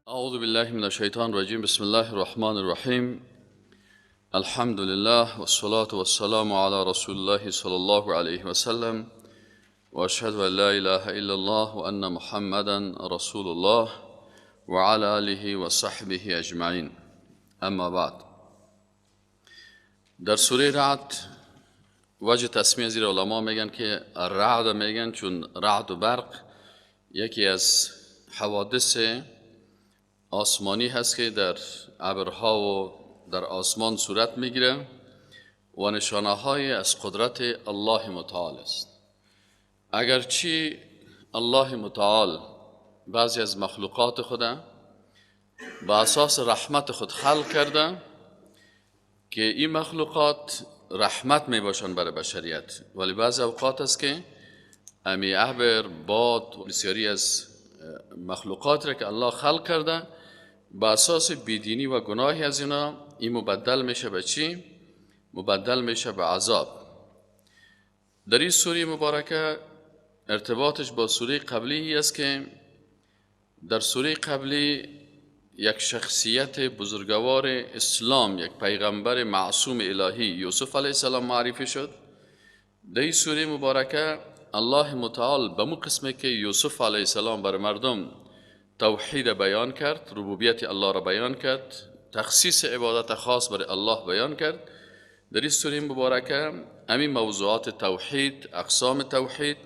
اعوذ بالله من الشیطان الرجیم. بسم الله الرحمن الرحیم. الحمد لله والصلاة والسلام على رسول الله صلی الله علیه وسلم و اشهد ان لا اله الا الله و ان محمدا رسول الله و على آله و صحبه اجمعین. اما بعد، در سوره رعد وجه تسمیه زیر علما میگن که رعد میگن چون رعد و برق یکی از حوادث آسمانی هست که در ابرها و در آسمان صورت میگیره و نشانه های از قدرت الله متعال است. اگرچه الله متعال بعضی از مخلوقات خود به اساس رحمت خود خلق کرده که این مخلوقات رحمت می باشند برای بشریت، ولی بعضی اوقات است که امی ابر، باد و بسیاری از مخلوقات را که الله خلق کرده به اساس بیدینی و گناهی از اینا این مبدل میشه به چی؟ مبدل میشه به عذاب. در این سوره مبارکه ارتباطش با سوره قبلی است که در سوره قبلی یک شخصیت بزرگوار اسلام، یک پیغمبر معصوم الهی یوسف علیه السلام معرفی شد. در این سوره مبارکه الله متعال به مو قسمه که یوسف علیه السلام بر مردم توحید بیان کرد، ربوبیت الله را بیان کرد، تخصیص عبادت خاص بر الله بیان کرد، در این سوره مبارکه همین موضوعات توحید، اقسام توحید،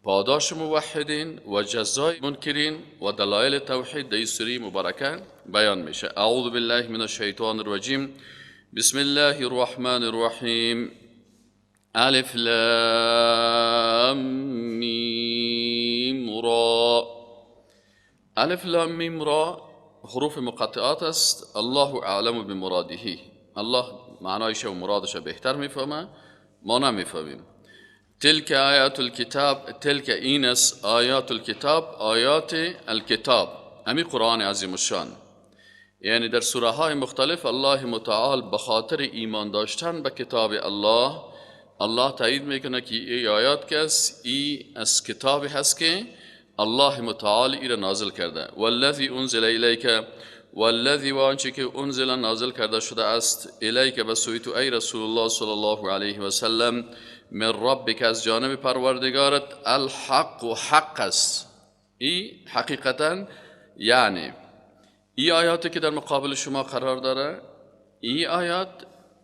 پاداش موحدین و جزای منکرین و دلایل توحید در این سوره مبارکه بیان میشه. اعوذ بالله من الشیطان الرجیم. بسم الله الرحمن الرحیم. الف لام میم را. الف لام میم را حروف مقطعات است. الله اعلم بمراده. الله معنایش و مرادش بهتر میفهمه، ما نمیفهمیم. تلك آیات الکتاب، تلك اینس آیات الکتاب، آیات الکتاب، امی قرآن عظیم الشان. یعنی در سوره های مختلف الله متعال به خاطر ایمان داشتن به کتاب الله، الله تایید میکنه که ای آیات که است، ای از کتابی هست که الله متعال ای را نازل کرده. والذی انزل الیک، والذی و آنچه که انزل نازل کرده شده است، الیک به سوی تو ای رسول الله صلی الله علیه و سلم، من ربک از جانب پروردگارت، الحق و حق است. ای حقیقتا یعنی ای آیاتی که در مقابل شما قرار داره، ای آیات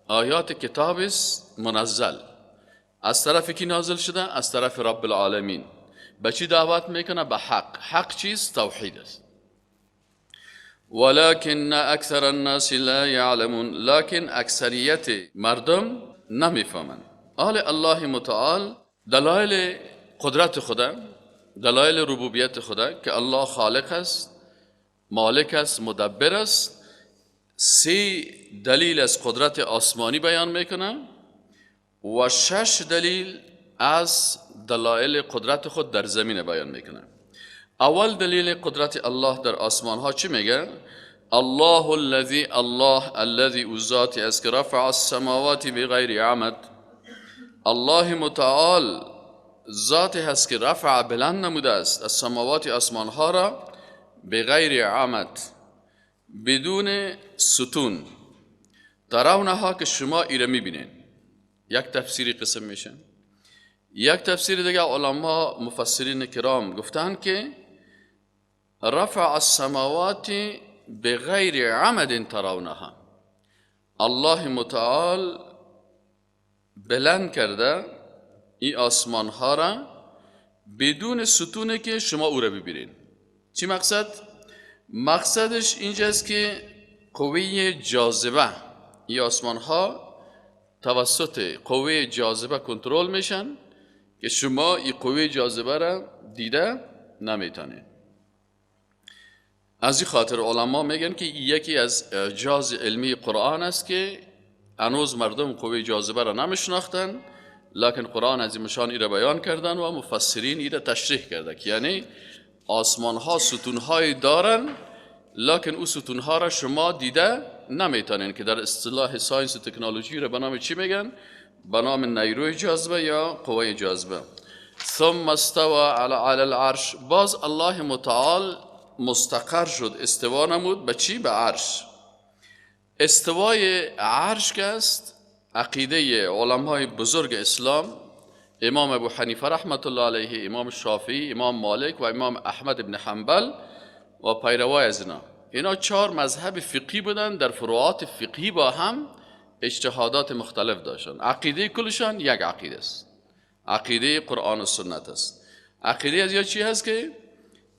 آیات کتاب است منزل از طرف کی نازل شده؟ از طرف رب العالمین. به چی دعوت میکنه؟ به حق. حق چیست؟ توحید است. ولكن اکثر الناس لا یعلمون، لکن اکثریت مردم نمیفهمند. آل الله متعال دلایل قدرت خدا، دلایل ربوبیت خدا که الله خالق است، مالک است، مدبر است، 3 دلیل از قدرت آسمانی بیان میکنه و 6 دلیل از دلایل قدرت خود در زمین بیان میکنه. اول دلیل قدرت الله در آسمان ها چی میگه؟ الله الذی، الله الذی او ذاتی است که رفع السماوات بغیر عمد. الله متعال ذاتی هست که رفع بلند نموده است السماوات آسمان ها را بغیر عمد، بدون ستون، ترونها که شما ایره میبینین. یک تفسیری قسم میشه. یک تفسیر دیگه علما مفسرین کرام گفتن که رفع السماوات بغیر عمد ترونها، الله متعال بلند کرده این آسمان ها را بدون ستونه که شما او را ببینین. چی مقصد؟ مقصدش اینجاست که قوه جاذبه این آسمان ها توسط قوه جاذبه کنترل میشن که شما این قوه جاذبه را دیده نمیتونید. از این خاطر علما میگن که یکی از اعجاز علمی قرآن است که هنوز مردم قوه جاذبه را نمیشناختن، لکن قرآن عظیم الشان ای را بیان کردن و مفسرین ای را تشریح کرده که یعنی آسمان ها ستون های دارن، لکن او ستون ها را شما دیده نمیتونین، که در اصطلاح science و تکنولوژی را به نام چی میگن؟ به نام نیروی جاذبه یا قوه جاذبه. ثم استوى على العرش. باز الله متعال مستقر شد، استوا نمود به چی؟ به عرش. استوای عرش که است، عقیده علمای بزرگ اسلام، امام ابو حنیفه رحمت الله علیه، امام شافعی، امام مالک و امام احمد بن حنبل و پیروای از اینا، اینا 4 مذهب فقهی بودن، در فروعات فقهی با هم اجتهادات مختلف داشتن. عقیده کلشان یک عقیده است، عقیده قرآن و سنت است. عقیده از یا چی هست که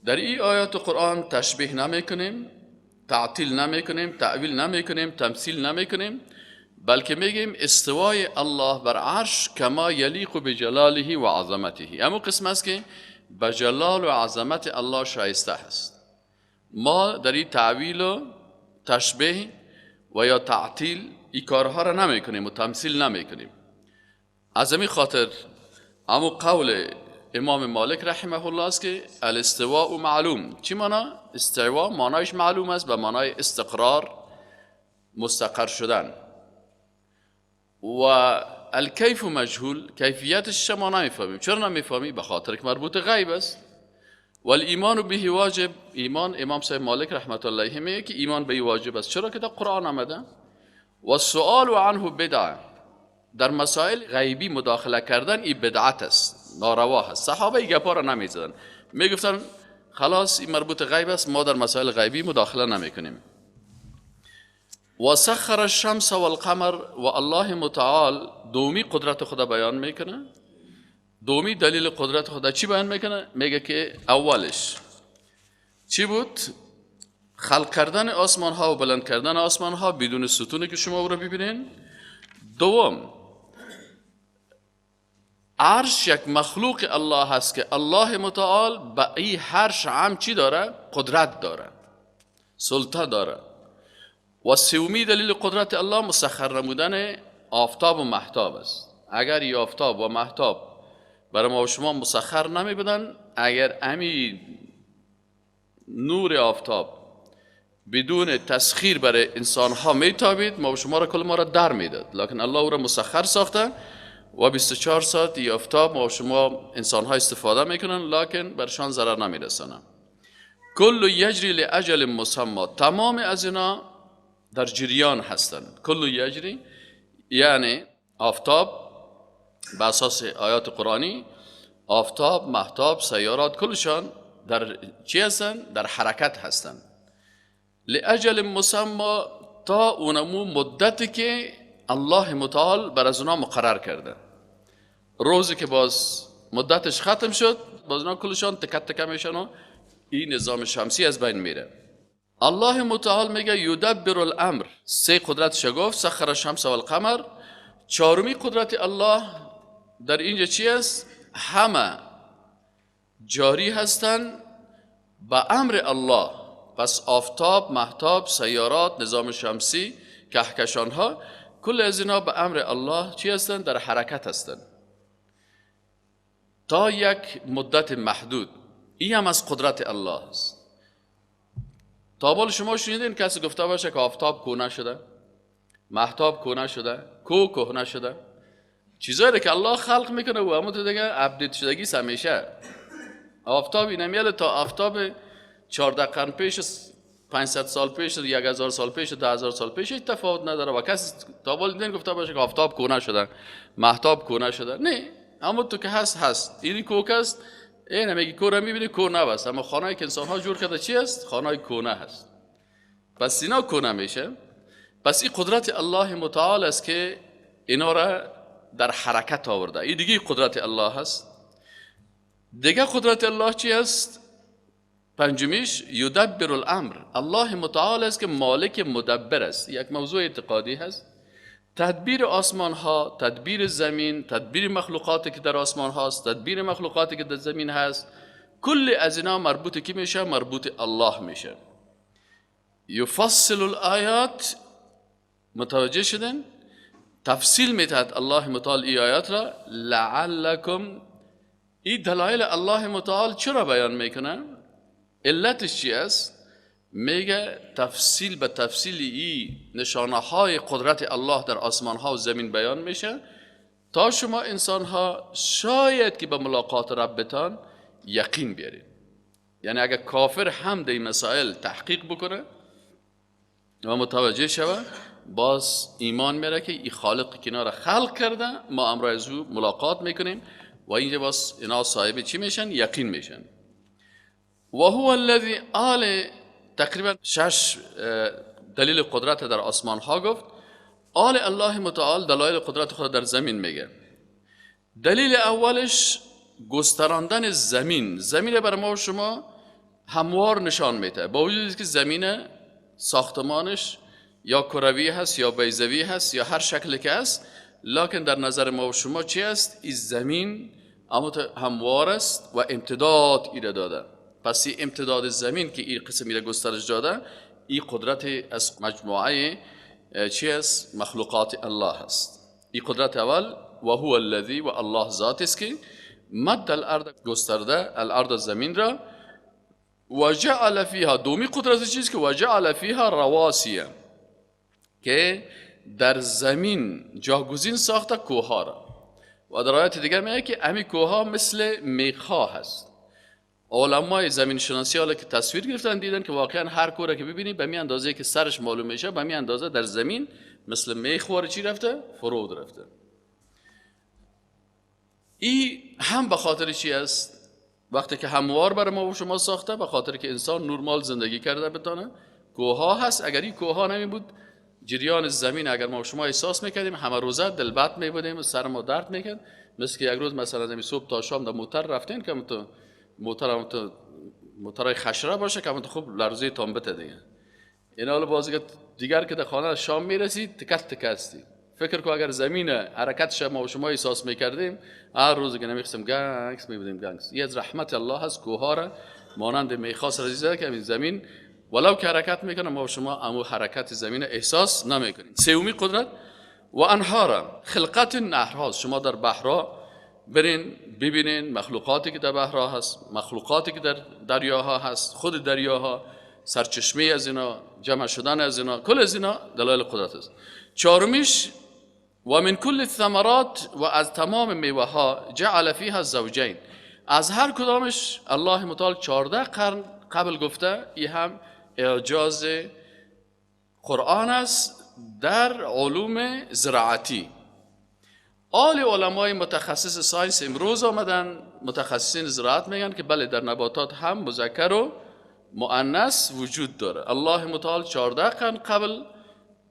در این آیات قرآن تشبیه نمی کنیم، تعطیل نمی کنیم، تأویل نمی کنیم، تمثیل نمی کنیم، بلکه میگیم استوای الله بر عرش کما یلیق بجلاله و عظمته. اما قسم است که به جلال و عظمت الله شایسته هست. ما در این تعویل و تشبیه و یا تعطیل این کارها را نمی کنیم و تمثیل نمی کنیم. از این خاطر اما قول امام مالک رحمه الله است که الاستواء معلوم. چی معنا؟ استوا معنایش معلوم است، به معنای استقرار، مستقر شدن. و الکیف مجهول، کیفیتش ما نمیفهمیم. چرا نمیفهمیم؟ به خاطر که مربوط غیب است. و الایمان به واجب. ایمان، امام صاحب مالک رحمت الله علیه میگه که ایمان به واجب است. چرا که در قرآن آمده. و السؤال عنه بدعه. در مسائل غیبی مداخله کردن این بدعت است، ناروا است. صحابه این گپا را نمیزدن، میگفتن خلاص این مربوط غیب است، ما در مسائل غیبی مداخله نمیکنیم. و سخر الشمس والقمر. و الله متعال دومی قدرت خدا بیان میکنه. دومی دلیل قدرت خدا چی بیان میکنه؟ میگه که اولش چی بود؟ خلق کردن آسمان ها و بلند کردن آسمان ها بدون ستونی که شما او رو ببینین. دوم، عرش یک مخلوق الله هست که الله متعال به این عرش هم چی داره؟ قدرت داره، سلطه داره. و سومی دلیل قدرت الله مسخر نمودن آفتاب و مهتاب است. اگر ای آفتاب و مهتاب برای ما و شما مسخر نمی بدن، اگر امی نور آفتاب بدون تسخیر برای انسان ها می تابید، ما و شما را کل ما را در میداد. لکن الله او را مسخر ساخته و 24 ساعت ای آفتاب ما و شما انسان ها استفاده میکنن، لکن برشان ضرر نمیرسانه. کل یجری لاجل مسمی، تمام از اینا در جریان هستند. کل یجری یعنی آفتاب، به اساس آیات قرآنی آفتاب، مهتاب، سیارات کلشان در چی هستند؟ در حرکت هستند. لاجل مسمی، تا اونمو مدتی که الله متعال بر از اونا مقرر کرده. روزی که باز مدتش ختم شد، باز اونا کلشان تکت تکه میشن و این نظام شمسی از بین میره. الله متعال میگه یدبر الامر. سه قدرتش گفت، سخر الشمس والقمر. چهارمی قدرت الله در اینجا چی است؟ همه جاری هستند به امر الله. پس آفتاب، مهتاب، سیارات، نظام شمسی، کهکشان ها، کل از اینا به امر الله چی هستند؟ در حرکت هستند تا یک مدت محدود. این هم از قدرت الله است. تا بال شما شنیدین کسی گفته باشه که آفتاب کهنه شده، مهتاب کهنه شده، کو کهنه شده؟ چیزایی که الله خلق میکنه و همون دیگه update شدگی همیشه. آفتاب اینمیال تا آفتاب 14 قرن پیش، 500 سال پیش، 1000 سال پیش، 10000 سال پیش هیچ تفاوت نداره و کسی تا بال دیدین گفته باشه که آفتاب کهنه شده، مهتاب کهنه شده؟ نه، اما تو که هست هست. این کوک است، این میگی کو را میبینی کهنه است، اما خانه‌ای که انسان ها جور کرده چی است؟ خانه‌ای کهنه هست. پس اینا کهنه میشه. پس این قدرت الله متعال است که اینا را در حرکت آورده. این دیگه قدرت الله هست. دیگه قدرت الله چی است؟ پنجمیش یدبر الامر. الله متعال است که مالک مدبر است. یک موضوع اعتقادی هست. تدبیر آسمان ها، تدبیر زمین، تدبیر مخلوقاتی که در آسمان هاست، تدبیر مخلوقاتی که در زمین هست، کل از اینا مربوط کی میشه؟ مربوط الله میشه. یفصل الآیات، متوجه شدن؟ تفصیل میتاد الله متعال ای آیات را. لعلکم، این دلایل الله متعال چرا بیان میکنه؟ علتش چی است؟ میگه تفصیل به تفصیل ای نشانه های قدرت الله در آسمان ها و زمین بیان میشه تا شما انسان ها شاید که به ملاقات ربتان یقین بیارید. یعنی اگر کافر هم در این مسائل تحقیق بکنه و متوجه شوه، باز ایمان میره که این خالق که اینا را خلق کرده، ما امرای از او ملاقات میکنیم و اینجا باز اینا صاحب چی میشن؟ یقین میشن. و هو الذی آل تقریبا 6 دلیل قدرت در آسمان ها گفت. آل الله متعال دلایل قدرت خود در زمین میگه. دلیل اولش گستراندن زمین. زمین بر ما و شما هموار نشان میده، با وجود که زمین ساختمانش یا کروی هست یا بیضوی هست یا هر شکلی که هست، لکن در نظر ما و شما چی است؟ این زمین اما هموار است و امتداد ایره داده. پس این امتداد زمین که این قسم ایره گسترش داده، این قدرت از مجموعه چی است؟ مخلوقات الله است. این قدرت اول. و هو الذی، و الله ذات است که مد الارض گسترده الارض زمین را، و جعل فیها، دومی قدرت چیست که و جعل فیها رواسی، که در زمین جاگزین ساخته کوه را. و در آیات دیگر میگه که امی کوه مثل میخا هست. علمای زمین شناسی حالا که تصویر گرفتن دیدن که واقعا هر کوه را که ببینی به می اندازه که سرش معلوم میشه، به می اندازه در زمین مثل میخ وار چی رفته؟ فرود رفته. ای هم به خاطر چی است؟ وقتی که هموار برای ما و شما ساخته، به خاطر که انسان نرمال زندگی کرده بتانه. کوه هست، اگر این کوه نمی بود جریان زمین اگر ما و شما احساس میکردیم همه روزه دلبت میبودیم و سر ما درد میکرد. مثل که یک روز مثلا از صبح تا شام در موتر رفتین که تو موتر تو موترای خشره باشه که تو خوب لرزه تان بته دیگه. این حالا بازی دیگر که در خانه شام میرسید تکت تکستی. فکر کو اگر زمین حرکت شما و شما احساس میکردیم هر روز که نمیخستم گنگس میبودیم گنگس. یه از رحمت الله هست کوه را مانند میخاس رزیزه که این زمین ولو که حرکت میکنه ما و شما امو حرکت زمین احساس نمیکنیم. سومی قدرت و انهار، خلقت نهرهاست. شما در بحرها برین ببینین مخلوقاتی که در بحرها هست، مخلوقاتی که در دریاها هست، خود دریاها، سرچشمه از اینا، جمع شدن از اینا، کل از اینا دلایل قدرت است. چهارمیش و من کل الثمرات، و از تمام میوه ها جعل فیها الزوجین، از هر کدامش الله متعال 14 قرن قبل گفته. این هم اعجاز قرآن است در علوم زراعتی. آل علمای متخصص science امروز آمدن، متخصصین زراعت میگن که بله در نباتات هم مذکر و مؤنث وجود داره. الله متعال 14 قرن قبل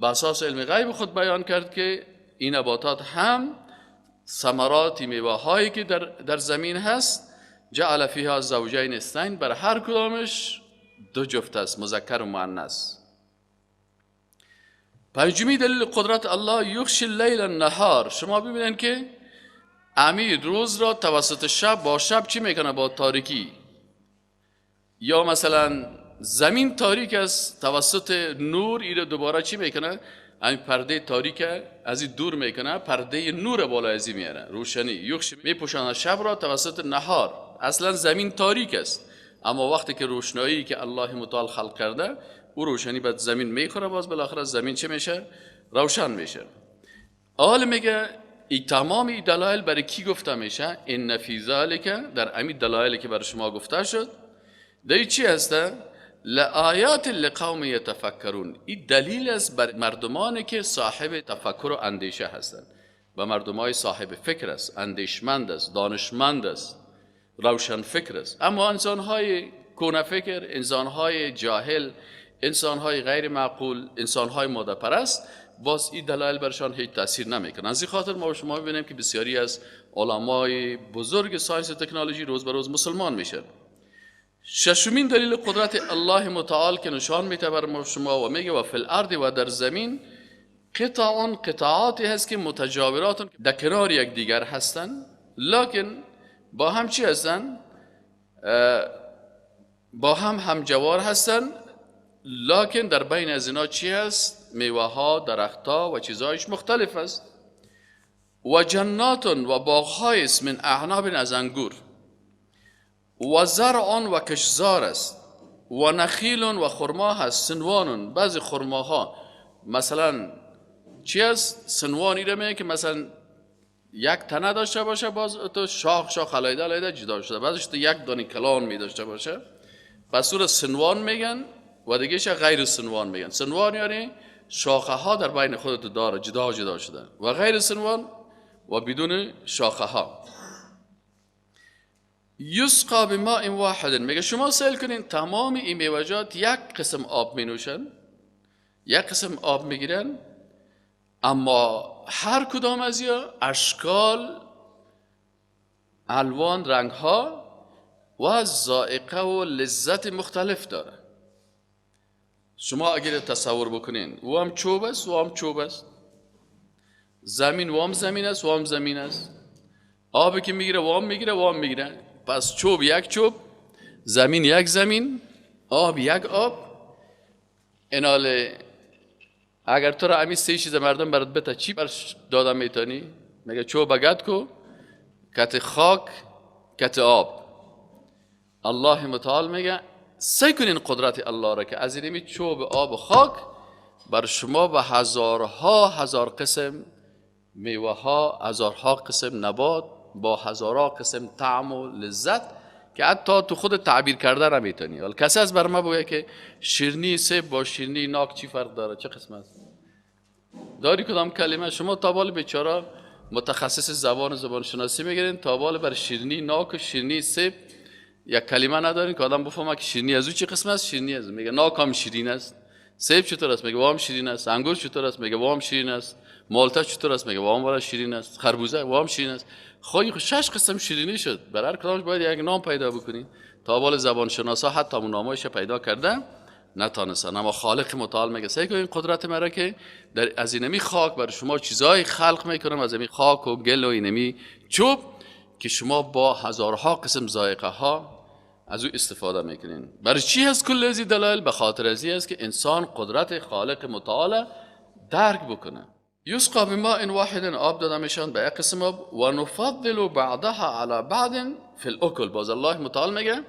به اساس علم غیب خود بیان کرد که این نباتات هم ثمرات میوه هایی که در زمین هست، جعل فیها زوجین اثنین، بر هر کدامش دو جفت است، مذکر و مؤنث. پنجمی دلیل قدرت الله یغشی اللیل النهار. شما ببینید که امیر روز را توسط شب با شب چی میکنه؟ با تاریکی. یا مثلا زمین تاریک است، توسط نور ایره دوباره چی میکنه؟ همین پرده تاریک از این دور میکنه، پرده نور بالا از این میاره، روشنی. یغشی میپوشانه شب را توسط نهار. اصلا زمین تاریک است، اما وقتی که روشنایی که الله متعال خلق کرده او روشنی بعد زمین میخوره، باز بالاخره زمین چه میشه؟ روشن میشه. آل میگه ای تمام ای دلایل برای کی گفته میشه؟ ان فی ذلک، در امی دلایلی که برای شما گفته شد در چی هسته؟ لآیات لقوم یتفکرون. این دلیل است بر مردمانی که صاحب تفکر و اندیشه هستند و مردمای صاحب فکر است، اندیشمند است، دانشمند است، روشن فکر است. اما انسانهای کهنه فکر، انسانهای جاهل، انسانهای غیر معقول، انسانهای ماده پرست، باز این دلایل برشان هیچ تاثیر نمیکنه. از این خاطر ما شما ببینیم که بسیاری از علمای بزرگ science و تکنولوژی روز به روز مسلمان میشن. ششمین دلیل قدرت الله متعال که نشان میده بر ما شما و میگه و فی الارض، و در زمین قطع، قطعاتی هست که متجاورات در کنار یکدیگر هستند، لکن با هم چی هستن؟ با هم همجوار هستن، لکن در بین از اینا چی هست؟ میوه ها، درخت ها و چیزهایش مختلف است. و جنات، و باغ است من اعناب، از انگور، و زرع، و کشزار است، و نخیل، و خرما هست، سنوان. بعضی خرماها مثلا چی است؟ سنوانی رو میگه که مثلا یک تنه داشته باشه، باز تو شاخ شاخ علیده علیده جدا شده، بعضیش تو یک دانه کلان می داشته باشه. پس او را صنوان میگن و دیگهش غیر صنوان میگن. صنوان یعنی شاخه ها در بین خودت داره، جدا جدا شده، و غیر صنوان و بدون شاخه ها. یسقا بماء واحد، میگه شما سیل کنین تمام این میوه‌جات یک قسم آب می نوشن، یک قسم آب میگیرن، اما هر کدام از یا اشکال، الوان، رنگ ها و ذائقه و لذت مختلف داره. شما اگر تصور بکنین او هم چوب است، او هم چوب است، زمین و هم زمین است، و هم زمین است، آبی که میگیره و هم میگیره و هم میگیره. پس چوب یک چوب، زمین یک زمین، آب یک آب. ایناله اگر تو را امی سه چیز مردم برات بته چی برش دادم میتونی؟ میگه چوب گد کو، کت خاک، کت آب. الله متعال میگه سعی کنین قدرت الله را که از اینمی چوب، آب و خاک بر شما به هزارها هزار قسم میوه ها، هزارها قسم نبات با هزارها قسم طعم و لذت که حتی تو خود تعبیر کرده نمیتونی. ولی کسی از بر ما بگه که شیرینی سیب با شیرینی ناک چی فرق داره، چه قسم است؟ داری کدام کلمه؟ شما تا بال بیچاره متخصص زبان و زبان شناسی میگیرین، تا بال بر شیرینی ناک و شیرینی سیب یک کلمه ندارین که آدم بفهمه که شیرینی از او چه قسم است، شیرینی از او. میگه ناک هم شیرین است، سیب چطور است؟ میگه وام شیرین است. انگور چطور است؟ میگه وام شیرین است. مالتا چطور است؟ میگه وام والا شیرین است. خربوزه وام شیرین است. خب شش قسم شیرینی شد، بر هر کدامش باید یک نام پیدا بکنی. تا بال زبان شناسا حتی اون نامایش پیدا کرده نتانستن. اما خالق متعال میگه سعی کنین قدرت مرا که در از اینمی خاک بر شما چیزای خلق میکنم، از اینمی خاک و گل و اینمی چوب که شما با هزارها قسم ذائقه ها از او استفاده میکنین. برای چی هست کل از این دلایل؟ به خاطر از این است که انسان قدرت خالق متعال درک بکنه. یسقا بماء واحد، آب داده میشن به یک قسم آب، و نفضل بعضها علی بعض فی الاکل. باز الله متعال میگه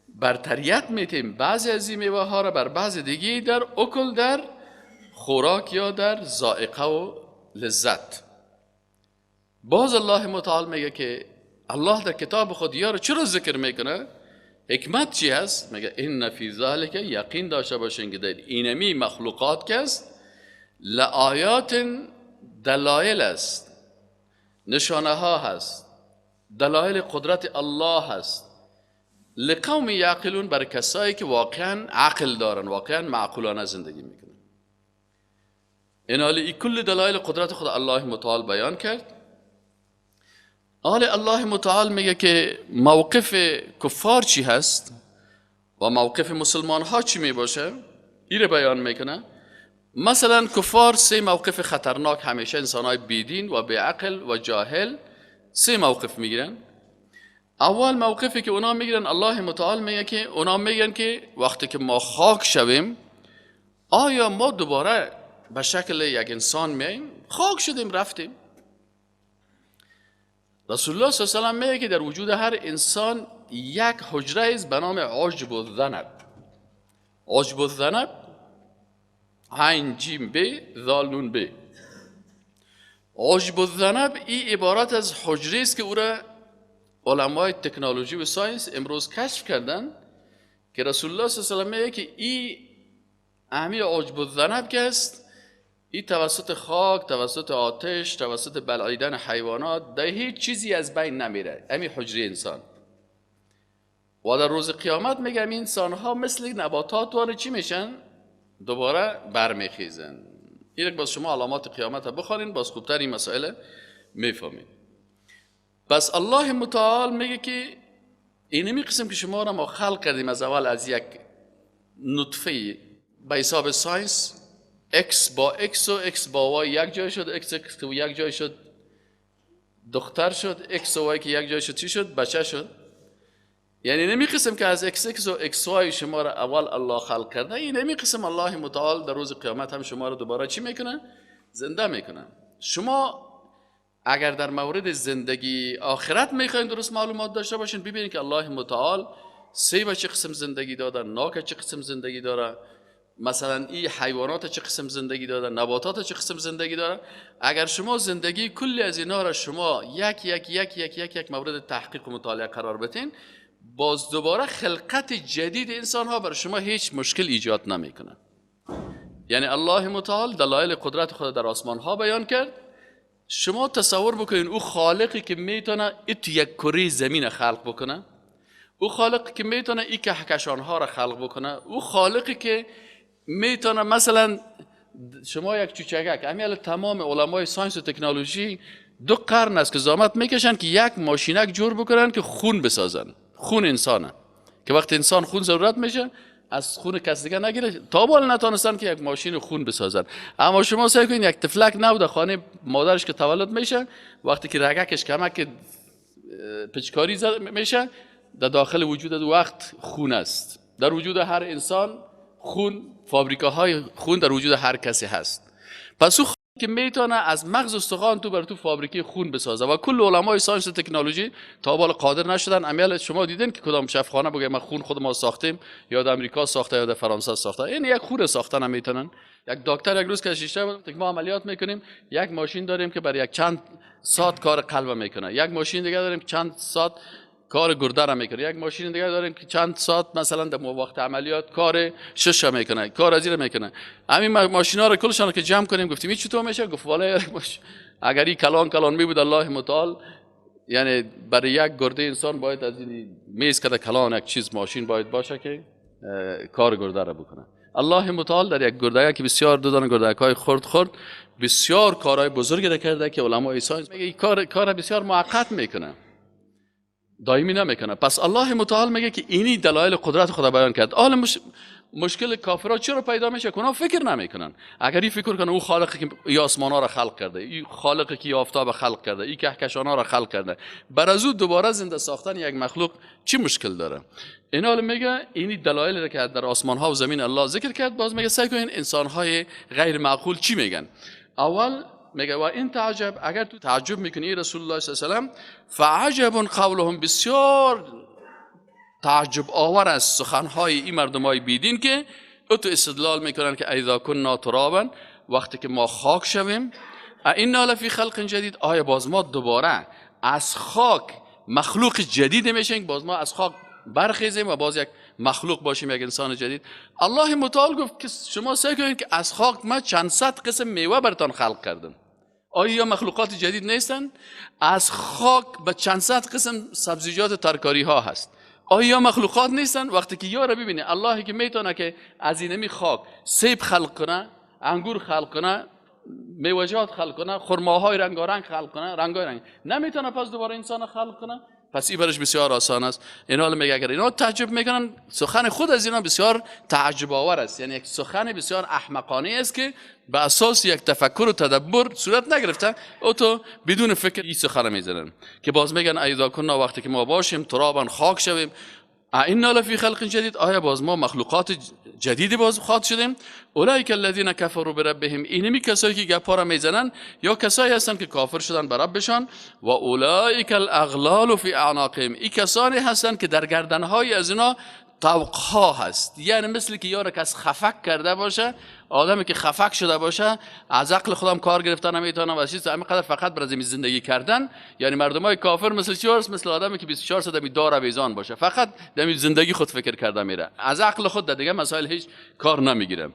برتریت میتیم بعضی از این میوه ها را بر بعضی دیگه در اکل، در خوراک یا در ذائقه و لذت. باز الله متعال میگه که الله در کتاب خود یا را چرا ذکر میکنه؟ حکمت چی هست؟ میگه ان فی ذلک، یقین داشته باشین که در اینمی مخلوقات که است لآیات، دلایل است، نشانه ها هست، دلایل قدرت الله هست، لقوم یعقلون، بر کسایی که واقعا عقل دارن، واقعا معقولانه زندگی میکنن. این حالی کل دلایل قدرت خود الله متعال بیان کرد. حال الله متعال میگه که موقف کفار چی هست و موقف مسلمان ها چی میباشه، این بیان میکنه. مثلا کفار سه موقف خطرناک همیشه انسان های بیدین و بیعقل و جاهل سه موقف میگیرن. اول موقفی که اونا میگیرن، الله متعال میگه که اونا میگن که وقتی که ما خاک شویم آیا ما دوباره به شکل یک انسان میاییم؟ خاک شدیم رفتیم. رسول الله صلی الله علیه و سلم میگه که در وجود هر انسان یک حجره است به نام عجب الذنب. عجب الذنب، عین جیم ب ذال نون ب. عجب الذنب این عبارت از حجره است که او را علمای تکنولوژی و science امروز کشف کردن که رسول الله صلی الله علیه و سلم میگه که این اهمی عجب الذنب که است، این توسط خاک، توسط آتش، توسط بلعیدن حیوانات در هیچ چیزی از بین نمیره، امی حجره انسان. و در روز قیامت میگه این انسان ها مثل نباتات واره چی میشن؟ دوباره برمیخیزن. این باز شما علامات قیامت رو بخوانین، باز خوبتر این مسائل میفهمین. پس الله متعال میگه که اینمی قسم که شما را ما خلق کردیم از اول از یک نطفه، به حساب science X با X و X با Y یک جای شد، X X یک جای شد دختر شد، X و Y که یک جای شد چی شد؟ بچه شد. یعنی نمی قسم که از X X و X Y شما را اول الله خلق کرده، این نمی قسم الله متعال در روز قیامت هم شما را دوباره چی میکنه؟ زنده میکنه. شما اگر در مورد زندگی آخرت میخواین درست معلومات داشته باشین، ببینید که الله متعال سیب چه قسم زندگی داده، ناک چه قسم زندگی داره، مثلا این حیوانات چه قسم زندگی داره، نباتات چه قسم زندگی داره. اگر شما زندگی کلی از اینا را شما یک یک یک یک یک یک مورد تحقیق و مطالعه قرار بدین، باز دوباره خلقت جدید انسان ها بر شما هیچ مشکل ایجاد نمیکنه. یعنی الله متعال دلایل قدرت خود در آسمان ها بیان کرد. شما تصور بکنین او خالقی که میتونه ایت یک کره زمین خلق بکنه، او خالقی که میتونه ای کهکشان ها را خلق بکنه، او خالقی که میتونه مثلا شما یک چوچگک، همین تمام علمای science و تکنولوژی 2 قرن است که زحمت میکشن که یک ماشینک جور بکنن که خون بسازن، خون انسانه که وقتی انسان خون ضرورت میشه از خون کس دیگه نگیره، تا حال نتونستن که یک ماشین خون بسازن. اما شما سعی کنین یک طفلک نبوده خانه مادرش که تولد میشه، وقتی که رگکش کمک پچکاری میشه، در داخل وجود از وقت خون است. در وجود هر انسان خون، فابریکاهای خون در وجود هر کسی هست. پس او که میتونه از مغز استخوان تو بر تو فابریکه خون بسازه و کل علمای science و تکنولوژی تا حال قادر نشدن. امیال شما دیدین که کدام شفخانه بگه ما خون خود ما ساختیم، یا در امریکا ساخته یا در فرانسه ساخته، این یک خون ساختن نمیتونن. یک دکتر یک روز که شیشته بود ما عملیات میکنیم، یک ماشین داریم که بر یک چند ساعت کار قلب میکنه، یک ماشین دیگه داریم که چند ساعت کار گرده را میکنه، یک ماشین دیگه داریم که چند ساعت مثلا در وقت عملیات کار شش میکنه، کار از میکنه. همین ماشینا رو کلشان که جمع کنیم، گفتیم این چطور میشه؟ گفت والا اگر این کلان کلان می بود الله متعال، یعنی برای یک گرده انسان باید از این میز کده کلان یک چیز ماشین باید باشه که کار گرده را بکنه. الله متعال در یک گرده که بسیار دو دانه گرده‌های خرد خرد بسیار کارهای بزرگی را کرده که علمای science میگه این کار بسیار موقت میکنه، دائمی نمیکنه. پس الله متعال میگه که اینی دلایل قدرت خدا بیان کرد. حال مشکل کافرها چرا پیدا میشه؟ که اونا فکر نمیکنن. اگر این فکر کنه او خالقی که ای آسمان ها را خلق کرده، این خالقی که آفتاب خلق کرده، این کهکشان ها را خلق کرده، بر از او دوباره زنده ساختن یک مخلوق چی مشکل داره؟ اینا حال میگه اینی دلایل را که در آسمان ها و زمین الله ذکر کرد. باز میگه سعی کنین انسان های غیر معقول چی میگن. اول میگه و این تعجب، اگر تو تعجب میکنی رسول الله صلی الله علیه و سلم، فعجب قولهم، بسیار تعجب آور است سخنهای این مردمای بیدین که او تو استدلال میکنن که اذا کنا ترابا، وقتی که ما خاک شویم، اینا لفی خلق جدید، آیا باز ما دوباره از خاک مخلوق جدید میشیم؟ باز ما از خاک برخیزیم و باز یک مخلوق باشیم، یک انسان جدید. الله متعال گفت که شما سعی کنید که از خاک ما چند صد قسم میوه براتان خلق کردم. آیا مخلوقات جدید نیستن؟ از خاک به چند صد قسم سبزیجات و ترکاری ها هست. آیا مخلوقات نیستن؟ وقتی که یارو ببینه اللهی که میتونه که از اینمی خاک سیب خلق کنه، انگور خلق کنه، میوه‌جات خلق کنه، خرماهای رنگارنگ خلق کنه، رنگای رنگ، نمیتونه پس دوباره انسان خلق کنه؟ پس این برش بسیار آسان است. اینا میگه اگر اینا تعجب میکنن، سخن خود از اینا بسیار تعجب آور است، یعنی یک سخن بسیار احمقانه است که به اساس یک تفکر و تدبر صورت نگرفته، او تو بدون فکر این سخن میزنن که باز میگن ایذا کنا، وقتی که ما باشیم ترابا خاک شویم، اینا لفی خلق جدید، آیا باز ما مخلوقات جدید باز خواهد شدیم؟ اولئک الذین کفروا بربهم، اینمی کسایی که گپا را میزنن یا کسایی هستند که کافر شدن بر ربشان، و اولئک الاغلال فی اعناقهم، این کسانی هستند که در گردنهای از اینا طوقها هست، یعنی مثل که یار کس خفک کرده باشه، آدمی که خفک شده باشه از عقل خودم کار گرفتن نمیتونه و چیز همین قدر فقط برای زندگی کردن. یعنی مردمای کافر مثل چی هست؟ مثل آدمی که 24 ساعت دمی دار آویزان باشه، فقط دمی زندگی خود فکر کرده میره، از عقل خود در دیگه مسائل هیچ کار نمیگیره.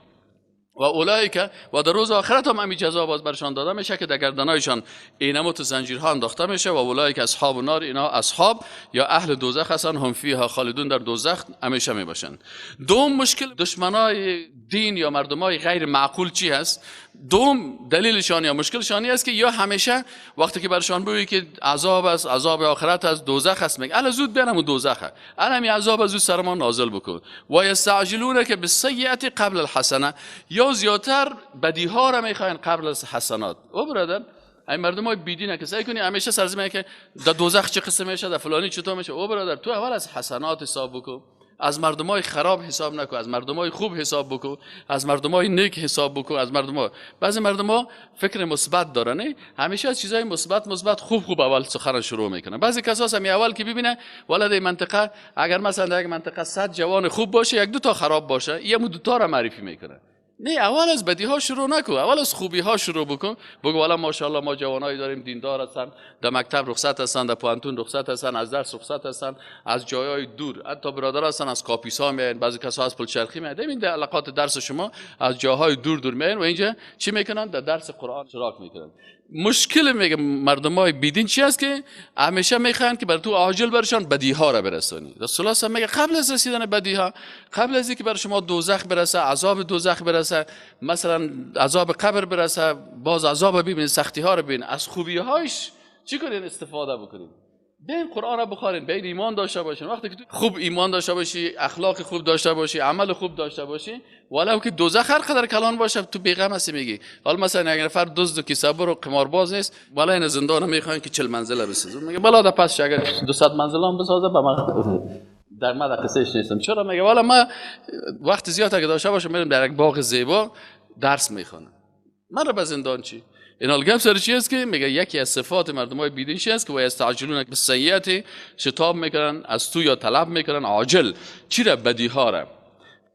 و اولئک، و در روز آخرت هم همین جزا باز برشان داده میشه که در گردنایشان اینمو تو زنجیرها انداخته میشه. و اولئک اصحاب النار، اینا اصحاب یا اهل دوزخ هستن، هم فیها خالدون، در دوزخ همیشه میباشن. دوم مشکل دشمنای دین یا مردمای غیر معقول چی هست؟ دوم دلیلشان یا مشکلشان است که یا همیشه وقتی که برشان بگویی که عذاب است، عذاب آخرت است، دوزخ است، میگه الا زود برم و دوزخه، الا همین عذاب زود سر ما نازل بکن. و یستعجلون که بالسیئه قبل الحسنه، یا زیادتر بدیها را میخواین قبل از حسنات. او برادر این مردم های بیدینه که سعی کنی همیشه سرزمینه که در دوزخ چه قسم میشه، در فلانی چطور میشه. او برادر تو اول از حسنات حساب بکن، از مردمای خراب حساب نکن، از مردمای خوب حساب بکن، از مردمای نیک حساب بکن، از مردمای، بعضی مردما فکر مثبت دارن، نه همیشه از چیزای مثبت خوب خوب اول سخن شروع میکنن. بعضی کسا هم اول که ببینه ولد منطقه، اگر مثلا در یک منطقه 100 جوان خوب باشه، یک دو تا خراب باشه، یه دو تا را معرفی میکنه. نه، اول از بدی ها شروع نکن، اول از خوبی ها شروع بکن. بگو والا ماشاءالله ما جوانایی داریم دیندار هستن، در مکتب رخصت هستن، در پوهنتون رخصت هستن، از درس رخصت هستن، از جایهای دور، حتی برادر هستن از کاپیسا میاین، بعضی کسا از پلچرخی میاین. این در علاقات درس شما از جاهای دور دور میاین و اینجا چی میکنن؟ در درس قرآن اشتراک میکنن. مشکل میگه مردمای بیدین چی است که همیشه میخوان که بر تو عاجل برشان بدی ها را برسانی. رسول الله میگه قبل از رسیدن بدی ها، قبل از اینکه بر شما دوزخ برسه، عذاب دوزخ برسه، مثلا عذاب قبر برسه، باز عذاب ببینید، سختی ها رو ببینید، از خوبی هاش چی کنین؟ استفاده بکنین. بین قرآن را بخوارین، بین ایمان داشته باشین. وقتی که تو خوب ایمان داشته باشی، اخلاق خوب داشته باشی، عمل خوب داشته باشی، ولو که دوزخ هر قدر کلان باشه تو بیغم هستی. میگی حالا مثلا یک نفر دزد و کیسه‌بر و قمارباز نیست، والا این زندان میخواین که 40 منزله بسازه، میگه بلا ده پس اگر 200 منزله هم بسازه به من در ما قصهش نیستم. چرا؟ میگه والا ما وقت زیاد اگه داشته باشم میرم در یک باغ زیبا درس میخوانم، من رو به زندان چی؟ این حال گپ سر چی است که میگه یکی از صفات مردمای بیدین چی است که و یستعجلون بالسیئات، شتاب میکنن از تو یا طلب میکنن عاجل چی را؟ بدی ها را.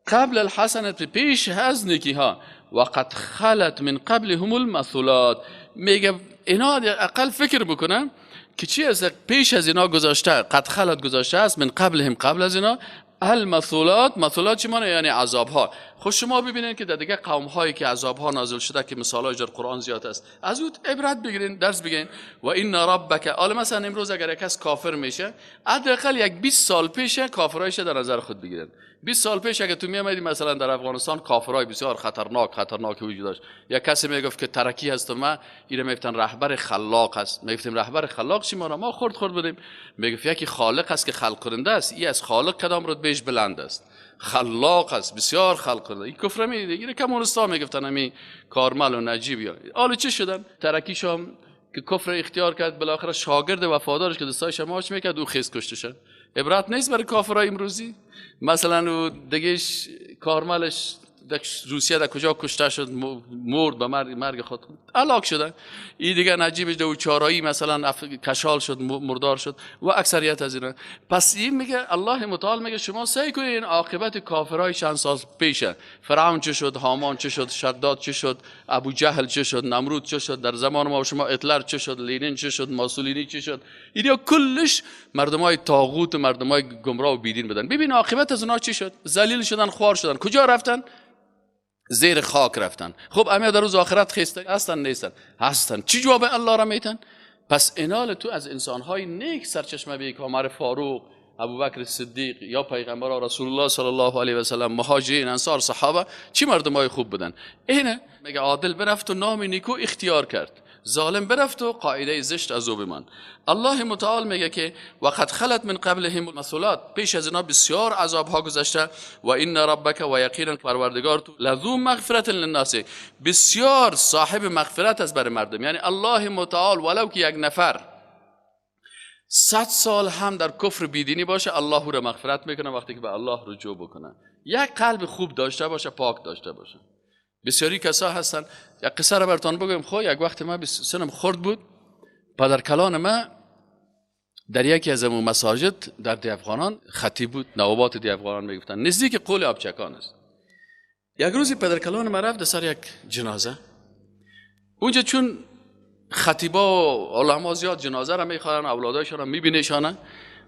قبل الحسنه، پیش از نیکی ها. وقد خلت من قبلهم المثلات. میگه اینا اقل فکر بکنن که چی است پیش از اینا گذاشته، قد خلت گذاشته است، من قبلهم قبل از اینا، المثلات. مثلات چی معنی؟ یعنی عذاب ها. خب شما ببینید که در دیگه قوم هایی که عذاب ها نازل شده که مثال های در قرآن زیاد است، از اون عبرت بگیرین، درس بگیرین. و ان ربک، حالا مثلا امروز اگر یک کس کافر میشه، حداقل یک 20 سال پیش کافرایش در نظر خود بگیرن. 20 سال پیش اگه تو میامدی مثلا در افغانستان کافرای بسیار خطرناک وجود داشت. یک کسی میگفت که ترکی هستم من، اینا میگفتن رهبر خلاق است. میگفتیم رهبر خلاق چی مانا؟ ما خرد بودیم. میگفت یکی خالق است که خلق کننده است، ای از خالق کدام رتبهش بلند است، خلاق است، بسیار خلق کننده. این کفر می دیگه کمونیستا میگفتن همین کارمل و نجیب. یا حالا چه شدن؟ ترکیشم که کفر اختیار کرد، بالاخره شاگرد وفادارش که دستایش ماچ میکرد او خیز کشته شد. عبرت نیست برای کافرای امروزی؟ مثلا او دیگهش کارملش در روسیه در کجا کشته شد، مرد به مرگ خود هلاک شدن. این دیگه نجیبش دو چارایی مثلا کشال شد، مردار شد و اکثریت از اینا. پس این میگه الله متعال میگه شما سعی کنین عاقبت کافرای چند سال پیشه، فرعون چه شد، هامان چه شد، شداد چه شد، ابو جهل چه شد، نمرود چه شد، در زمان ما شما هیتلر چه شد، لینین چه شد، ماسولینی چه شد، اینا کلش مردمای طاغوت و مردمای گمراه و بیدین بودن. ببین عاقبت از اونها چی شد؟ ذلیل شدن، خوار شدن. کجا رفتن؟ زیر خاک رفتن. خب امیا در روز آخرت خیسته هستن نیستن؟ هستن. چی جواب الله را میتن؟ پس انال تو از انسانهای نیک سرچشمه بی که عمر فاروق، ابوبکر صدیق یا پیغمبر رسول الله صلی الله علیه و سلم، مهاجرین، انصار، صحابه، چی مردمای خوب بودن. اینه میگه عادل برفت و نام نیکو اختیار کرد، ظالم برفت و قاعده زشت از او بمان. الله متعال میگه که وقد خلت من قبلهم المثلات، پیش از اینا بسیار عذاب ها گذشته. و ان ربک، و یقینا پروردگار تو، لذو مغفرت للناس، بسیار صاحب مغفرت است برای مردم. یعنی الله متعال ولو که یک نفر 100 سال هم در کفر بیدینی باشه، الله او را مغفرت میکنه وقتی که به الله رجوع بکنه. یک قلب خوب داشته باشه، پاک داشته باشه. بسیاری کسا هستن. یک قصه را براتون بگم. خب یک وقت من سنم خرد بود، پدر کلان من در یکی از امو مساجد در دی افغانان خطیب بود، نوابات دی افغانان میگفتن، نزدیک قول آبچکان است. یک روزی پدر کلان من رفت سر یک جنازه. اونجا چون خطیبا و علما زیاد جنازه را میخوانن، اولادایشان را میبینیشانن.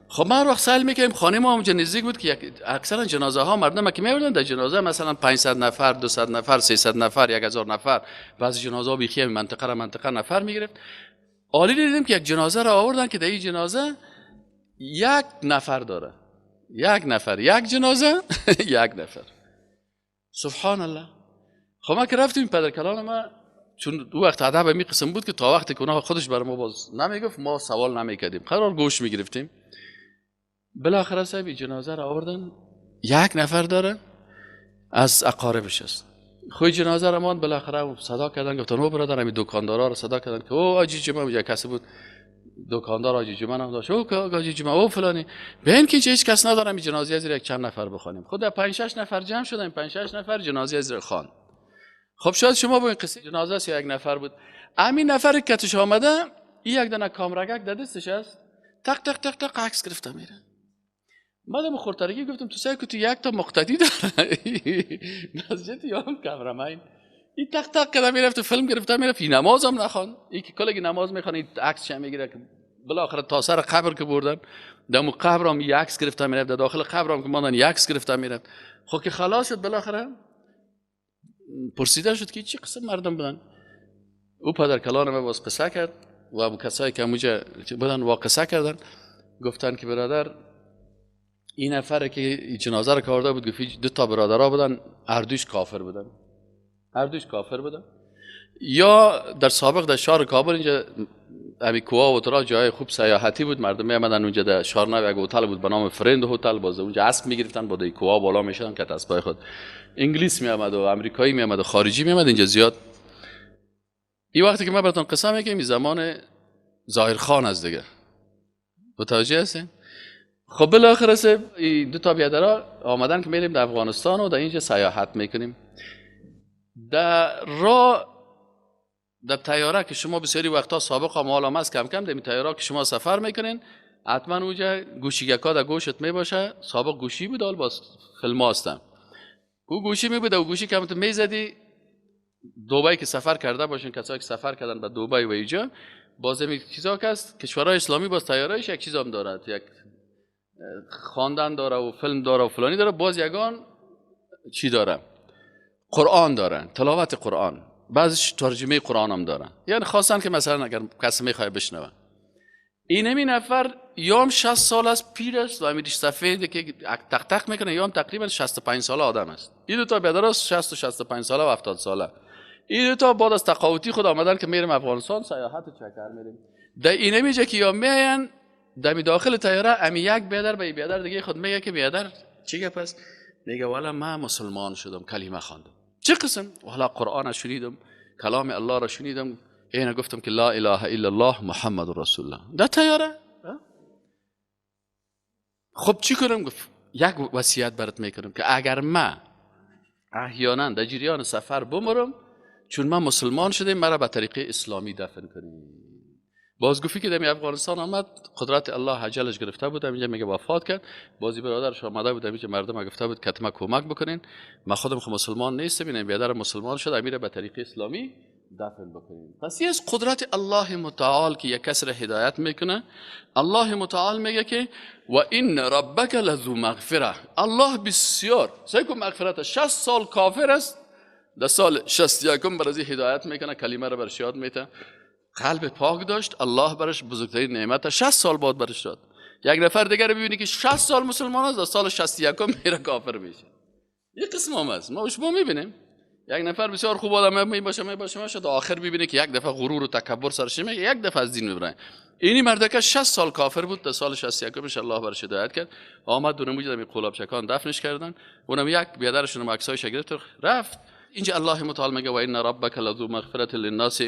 خب ما هر وقت سیل میکنیم، خانه ما اونجا نزدیک بود که اکثرا جنازه ها مردم که میبردن در جنازه مثلا 500 نفر، 200 نفر، 300 نفر، 1000 نفر، بعضی جنازه ها بیخی منطقه را منطقه نفر میگرفت. عالی دیدیم که یک جنازه را آوردن که در این جنازه یک نفر داره، یک نفر، یک جنازه یک نفر. سبحان الله. خب ما که رفتیم پدر کلان ما، چون او وقت ادب می قسم بود که تا وقتی که اونها خودش بر ما باز نمیگفت ما سوال نمیکردیم، قرار گوش میگرفتیم. بالاخره صاحب جنازه را آوردن، یک نفر داره از اقاربش است. خوی جنازه را ماند، بالاخره صدا کردن، گفتن او برادر، همین دکاندارا را صدا کردن که او آجی جمعه، یک کسی بود دکاندار آجی جمعه هم داشت، او آجی جمعه او فلانی، ببین که هیچ کس نداره این جنازه از یک چند نفر بخوانیم. خود 5 6 نفر جمع شدن، 5 6 نفر جنازه از خوان. خب شاید شما با این قصه جنازه است یک نفر بود، همین نفر که کتش آمده، این یک دانه کامرگک در دستش است، تق تق تق تق عکس گرفته میره. ما دم خورترگی گفتم تو سعی تو یک تا مقتدی داره مسجد یا هم cameraman این تق تق کردم میرفت فیلم گرفته میرفت، این نماز هم نخوان، این که کلگی نماز میخوان این عکس میگیره. بالاخره تا سر قبر که بردن دم قبر هم یک عکس گرفته میرفت، در داخل قبر هم که ماندن یک عکس گرفته میرفت. خب که خلاص شد بالاخره پرسیده شد که چی قسم مردم بودن. او پدر کلان ما باز قصه کرد و ابو کسایی که اونجا بودن واقصه کردن، گفتن که برادر این نفر که جنازه رو کارده بود گفت دو تا برادرها بودن، هر دوش کافر بودن، هر دوش کافر بودن. یا در سابق در شهر کابل اینجا امی کوه و ترا جای خوب سیاحتی بود، مردم میامدن اونجا در شهر نو یک هتل بود به نام فرند هتل، باز اونجا اسب میگرفتن با کوه بالا میشدن که اسبای خود. انگلیس میامد و امریکایی میامد و خارجی میامد اینجا زیاد. این وقتی که من براتون قصه میگم این زمان ظاهر خان است دیگه، متوجه هستین؟ خب بالاخره این دو تا بیادرها آمدن که میریم در افغانستان و در اینجا سیاحت میکنیم. در راه در تیاره که شما بسیاری وقتا سابق هم حالا است کم کم در این تیاره که شما سفر میکنین حتما اونجا گوشیگکا در گوشت میباشه. سابق گوشی بود، حال باز فیلم هستم. او گوشی میبود و گوشی که تو میزدی دبی که سفر کرده باشین، کسایی که سفر کردن به دبی و اینجا باز این چیزا که است کشورهای اسلامی باز تیارهش یک چیز هم دارد، یک خواندن داره و فیلم داره و فلانی داره، باز یگان چی داره، قرآن داره، تلاوت قرآن، بعضیش ترجمه قرآن هم دارن، یعنی خواستن که مثلا اگر کسی میخواد بشنوه. این همین نفر یام 60 سال است، پیر است و امیدش سفید که تق تق میکنه، یام تقریبا 65 ساله آدم است. این دو تا بیادر است 60 و 65 ساله و 70 ساله. این دو تا بعد از تقاعدی خود آمدن که میریم افغانستان سیاحت چکر میریم. در این میجه که یا میاین دمی داخل تیاره امی یک بیادر به بیادر دیگه خود میگه که بیادر چی گپ است؟ میگه والا من مسلمان شدم، کلمه خواندم. چه قسم؟ والا قرآن شنیدم، کلام الله را شنیدم، اینا گفتم که لا اله الا الله محمد رسول الله. در تیاره خب چی کنم؟ گفت یک وصیت برات میکنم که اگر من احیانا در جریان سفر بمرم، چون من مسلمان شدم، مرا به طریقه اسلامی دفن کنی. باز گفتی که دمی افغانستان آمد، قدرت الله عجلش گرفته بود، اینجا میگه وفات کرد. بازی برادرش آمده بود، اینجا مردم گفته بود که ما کمک بکنین، من خودم خو مسلمان نیستم، این بیادر مسلمان شد، امیر به طریقه اسلامی دفن بکنین. پس این از قدرت الله متعال که یک کس را هدایت میکنه. الله متعال میگه که و ان ربک لذو مغفره. الله بسیار سیکو مغفرت. 60 سال کافر است، در سال 61 برای هدایت میکنه، کلمه را برش یاد میته، قلب پاک داشت، الله برش بزرگترین نعمت 60 سال بعد برش داد. یک نفر دیگر ببینی که 60 سال مسلمان است، در سال 61 میره کافر میشه. یک قسم هم است، ما شما میبینیم یک نفر بسیار خوب آدم میباشه میباشه تا آخر میبینه که یک دفعه غرور و تکبر سرش میگه، یک دفعه از دین میبره. اینی مردکه 60 سال کافر بود، در سال 61 الله برش هدایت کرد، آمد دونه موجود می قلاب شکان دفنش کردن، اونم یک بیادرشون عکسایش گرفت رفت. اینجا الله متعال میگه و ان ربک لذو مغفرت للناس،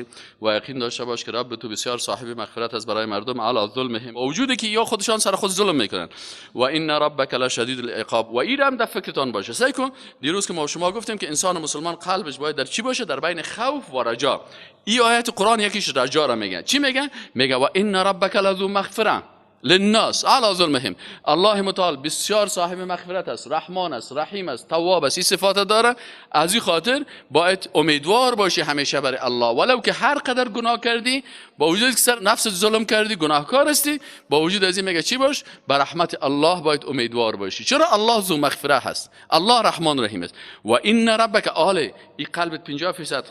و یقین داشته باش که رب تو بسیار صاحب مغفرت است برای مردم علی ظلمهم، با وجودی که یا خودشان سر خود ظلم میکنن. و ان ربک لشدید العقاب. و این هم در فکرتان باشه. سعی کن دیروز که ما شما گفتیم که انسان مسلمان قلبش باید در چی باشه؟ در بین خوف و رجا. این آیت قرآن یکیش رجا را میگه. چی میگه؟ میگه و ان ربک لذو مغفرت للناس علی ظلمهم. الله متعال بسیار صاحب مغفرت است، رحمان است، رحیم است، تواب است، این صفات داره. از این خاطر باید امیدوار باشی همیشه برای الله، ولو که هر قدر گناه کردی، با وجود که سر نفس ظلم کردی، گناهکار هستی، با وجود از این میگه چی باش؟ بر رحمت الله باید امیدوار باشی. چرا؟ الله ذو مغفره هست، الله رحمان رحیم است. و ان ربک آله، این قلبت 50%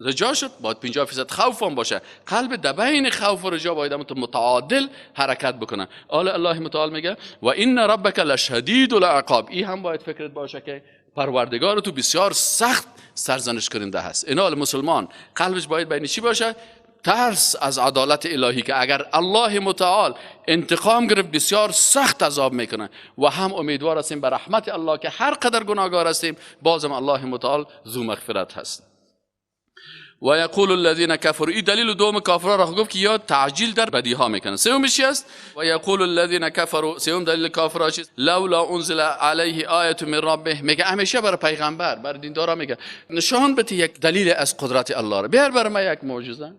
رجا شد، باید 50% خوف هم باشه. قلب در بین خوف و رجا باید متعادل حرکت بکنه. آل الله متعال میگه و ان ربک لشدید العقاب. این هم باید فکرت باشه که پروردگار تو بسیار سخت سرزنش کننده هست. اینال مسلمان قلبش باید بین چی باشه؟ ترس از عدالت الهی که اگر الله متعال انتقام گرفت بسیار سخت عذاب میکنه، و هم امیدوار هستیم به رحمت الله که هر قدر گناهگار هستیم بازم الله متعال ذو مغفرت هست. و یقول الذین کفروا، این دلیل دوم کافرها را گفت که یا تعجیل در بدی ها میکنن. سومش چی است؟ و یقول الذین کفروا، سوم دلیل کافرها چیست؟ لولا انزل علیه آیه من ربه. میگه همیشه برای پیغمبر، برای دیندارا میگه نشان بده یک دلیل از قدرت الله را، بیار برای ما یک معجزه.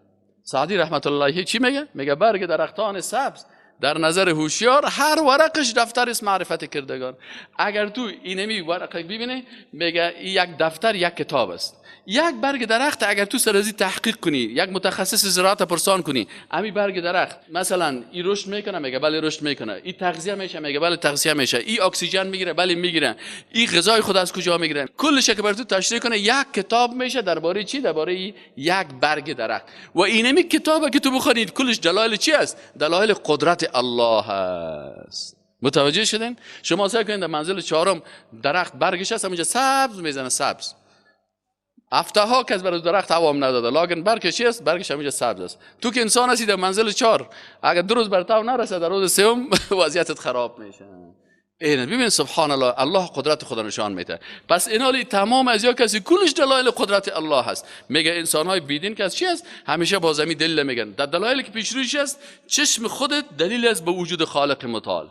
سعدی رحمت الله علیه چی میگه؟ میگه برگ درختان سبز در نظر هوشیار هر ورقش دفتر است معرفت کردگار. اگر تو اینمی ورق ببینی میگه یک دفتر یک کتاب است. یک برگ درخت اگر تو سر ازی تحقیق کنی، یک متخصص زراعت پرسان کنی، امی برگ درخت مثلا ای رشد میکنه، میگه بله رشد میکنه، ای تغذیه میشه، میگه بله تغذیه میشه، ای اکسیژن میگیره، بله میگیره، ای غذای خود از کجا میگیره، کلش که بر تو تشریح کنه یک کتاب میشه درباره چی؟ درباره یک برگ درخت. و اینمی کتابه که تو بخونید کلش دلایل چی است؟ دلایل قدرت الله است. متوجه شدین؟ شما سعی کنید در منزل چهارم درخت برگش هست، همینجا سبز میزنه، سبز هفته ها کس برای درخت هوام نداده، لاکن برگش چی است؟ برگش همینجا سبز است. تو که انسان هستی در منزل چهار اگر دو روز بر تو نرسه در روز سوم وضعیتت خراب میشه. این ببین سبحان الله، الله قدرت خدا نشان میده. پس اینالی تمام از یا کسی کلش دلایل قدرت الله هست. میگه انسان های بیدین که از چی است؟ همیشه با زمین دلیل میگن. در دلایلی که پیش رویش است، چشم خودت دلیل است به وجود خالق متعال،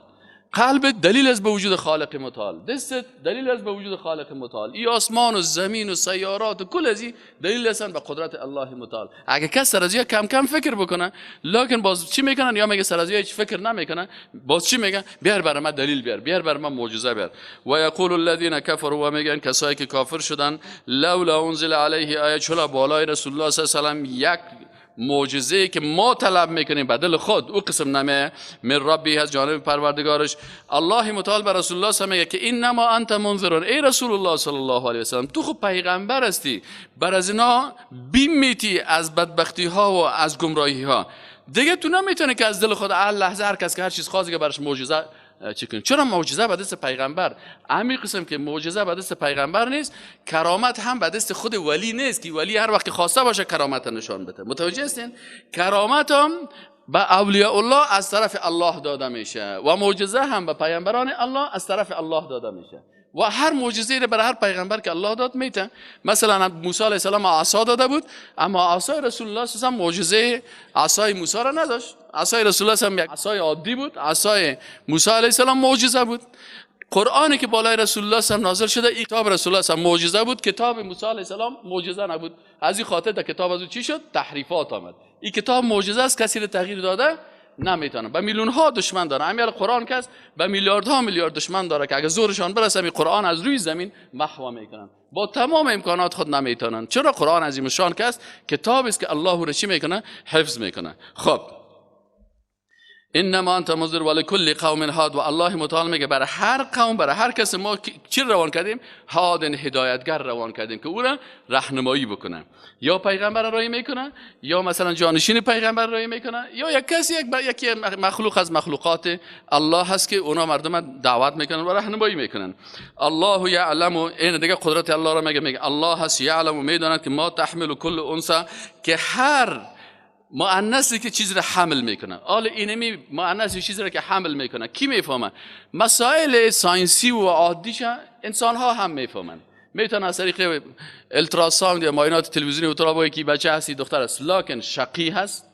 قلب دلیل است به وجود خالق متعال، دستت دلیل است به وجود خالق متعال، ای آسمان و زمین و سیارات و کل از این دلیل هستن به قدرت الله متعال. اگه کس سر از کم کم فکر بکنه، لکن باز چی میکنن؟ یا میگه سر از هیچ فکر نمیکنن، باز چی میگن؟ بیار برای من دلیل بیار، بیار برای من معجزه بیار. و یقول الذین کفروا، و میگن کسایی که کافر شدن، لولا انزل علیه آیه، چرا بالای رسول الله صلی الله علیه و سلم یک معجزه که ما طلب میکنیم بدل خود او قسم نمه من ربی از جانب پروردگارش. الله متعال بر رسول الله میگه که انما انت منذر، ای رسول الله صلی الله علیه و سلم تو خود پیغمبر هستی، بر از اینا بیم میتی از بدبختی ها و از گمراهی ها، دیگه تو نمیتونی که از دل خود هر لحظه هر کس که هر چیز خواست که برش معجزه چی کنی. چرا معجزه به دست پیغمبر؟ همین قسم که معجزه به دست پیغمبر نیست، کرامت هم به دست خود ولی نیست که ولی هر وقت خواسته باشه کرامت نشان بده. متوجه هستین؟ کرامت هم به اولیاء الله از طرف الله داده میشه و معجزه هم به پیامبران الله از طرف الله داده میشه. و هر معجزه رو برای هر پیغمبر که الله داد میته. مثلا موسی علیه السلام عصا داده بود، اما عصای رسول الله صلی الله علیه و معجزه عصای موسی را نداشت. عصای رسول الله صلی الله علیه و عصای عادی بود، عصای موسی علیه السلام معجزه بود. قرآنی که بالای رسول الله صلی الله علیه و نازل شده، این کتاب رسول الله صلی الله علیه و معجزه بود، کتاب موسی علیه السلام معجزه نبود. از این خاطر در کتاب از او چی شد؟ تحریفات آمد. این کتاب معجزه است، کسی رو تغییر داده نمیتونه. به میلیون ها دشمن داره. همین قرآن کس به میلیاردها میلیارد دشمن داره که اگه زورشان برسه این قرآن از روی زمین محو میکنن، با تمام امکانات خود نمیتونن. چرا؟ قرآن عظیم شان کس کتاب است که الله رو چی میکنه؟ حفظ میکنه. خب انما انت منذر ولکل قوم هاد، و الله متعال میگه برای هر قوم، برای هر کس ما چی روان کردیم؟ هاد، هدایتگر روان کردیم که او را راهنمایی بکنه. یا پیغمبر رای میکنه، یا مثلا جانشین پیغمبر رای میکنه، یا یک کسی یکی مخلوق از مخلوقات الله هست که اونا مردم دعوت میکنن و راهنمایی میکنن. الله یعلم، این دیگه قدرت الله را میگه، میگه الله هست یعلم و میداند که ما تحمل کل انثی، که هر مؤنثی که چیز را حمل میکنه. حالا اینمی مؤنث چیزی را که حمل میکنه کی میفهمه؟ مسائل science ی و عادیش انسان ها هم میفهمن، میتونن از طریق ultrasound یا معاینات تلویزیونی و ترابایی که بچه هستی دختر است، لکن شقی هست،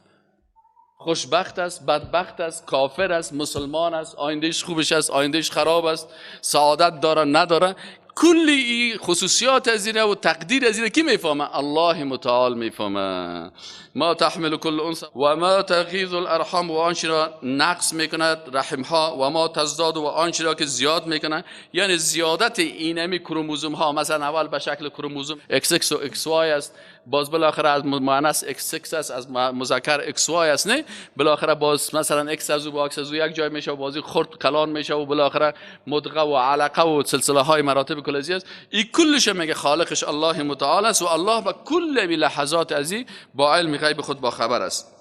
خوشبخت است، بدبخت است، کافر است، مسلمان است، آیندهش خوبش است، آیندهش خراب است، سعادت داره نداره، کلی خصوصیات از اینه و تقدیر از اینه کی میفهمه؟ الله متعال میفهمه. ما تحمل کل انثی و ما تغیض الارحام، و آنچه را نقص میکند رحم ها، و ما تزداد، و آنچه را که زیاد میکنه، یعنی زیادت اینمی کروموزوم ها، مثلا اول به شکل کروموزوم XX و XY است، باز بالاخره از مؤنث XX است، از مذکر XY است، نه بالاخره باز مثلا X از او با X از او یک جای میشه و بازی خرد کلان میشه و بالاخره مدغه و علقه و سلسله های مراتب کلزی است. این کلش میگه خالقش الله متعال است و الله به کل لحظات ازی با علم غیب خود با خبر است.